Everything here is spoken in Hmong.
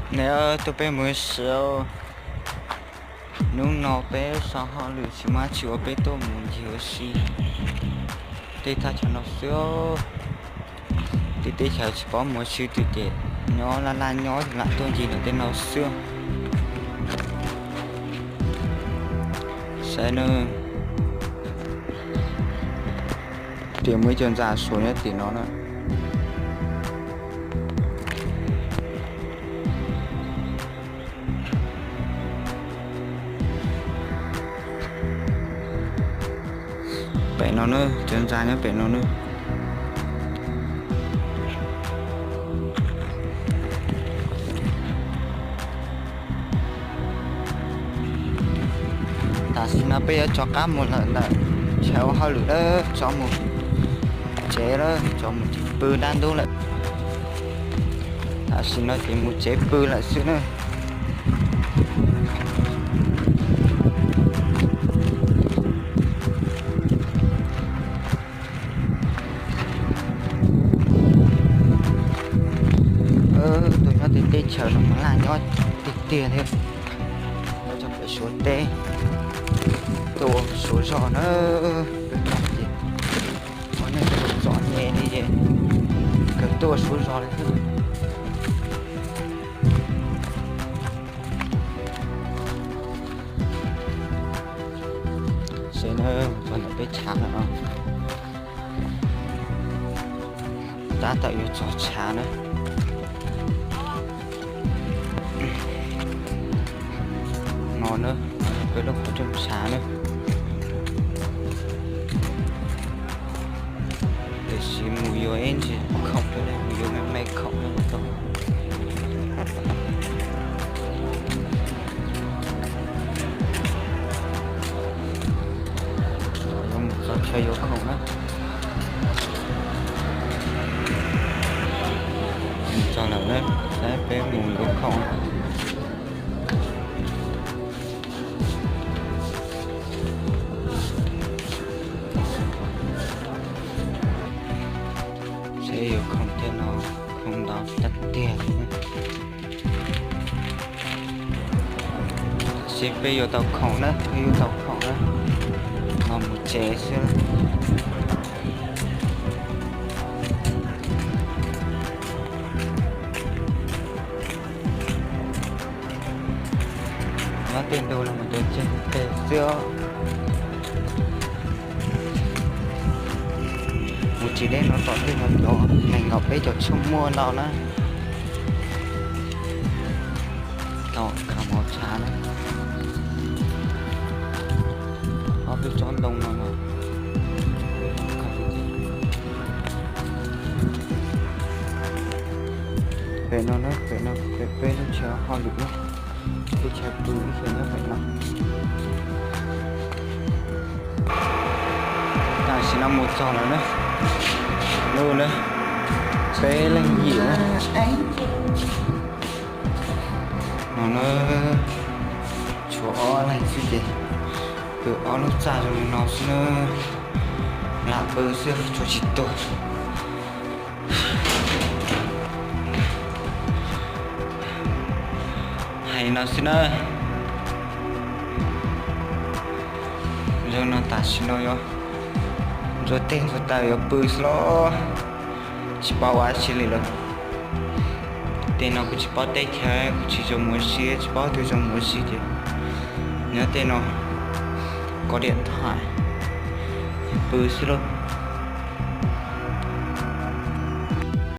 Neb tuaj peb mus ua si. Hnub no peb so hauj lwm tsis muaj dab tsi ua, peb tuaj mus ncig ua si tej thaj chaw no xwb. Tej teb chaws tsis paub mus ua si twg ces nyob laj laj nyob lam tuaj ncig ntawm tej no xwb. Saib na, tias muaj ib co ntxa suav nyob tim no na. Pem no na, cov ntxa nyob pem no na. Tam sim no peb yuav rov qab mus lawm ntawm chaw ua hauj lwm lawm, rov mus tsev lawm, rov mus tsev pw dab ntub lawm. Tam sim no ces mus tsev pw lawm xwb na. Tuaj nyob tej teb chaws no mas laj nyob tiag tiag thiab. Nyob txog pem Suav teb, tuaj ua Suav zog na. Peb mloog ces ua neej txom nyem li ces kawg tuaj ua Suav zog li xwb. Saib na, txog ntawm peb tshav lawm no. Tab tom yuav txog tshav na. No na, peb lub qhov rooj tshav na. Tiam sis mus yuav ib ntsis khoom, mus yuav me me khoom no tau. Yuav mus txog chaw yuav khoom na. Mus txog lawm na, saib peb mus yuav khoom. Seb yuav khoom tej no, khoom ntau tag tiag li. Seb peb yuav tau khoom na, peb yuav tau khoom na, los mus tsev xwb. Nyob tej ntug los mus cov tseg teg xwb os. Mus tsis deb no tom tej no cov nees nkaum peb caug tshooj muaj ntau na. Tau khav mov tshav na. Ob peb tsob ntoo no los. Pem no na, pem no pem peb lub chaw hauj lwm na. Peb chaw pw ib chaw nyob pem no. Tam sim no mus txog lawm na. Lub na, peb leej yim na. No na, tshuav ob leeg xwb ces pw ob lub txaj zoo li no xwb na. Lam pw xwb tshuav tsis tuag. Hais li no xwb na. Zoo no tam sim no yuav ntxuav teg ntxuav taw yuav pw xwb los tsis paub ua dab tsi li lawm. Tej no kuv tsis paub teb chaws, kuv tsis zoo mus ua si, tsis paub twg zoo mus ua si ces nyob tej no kov diam thais pw xwb lauj.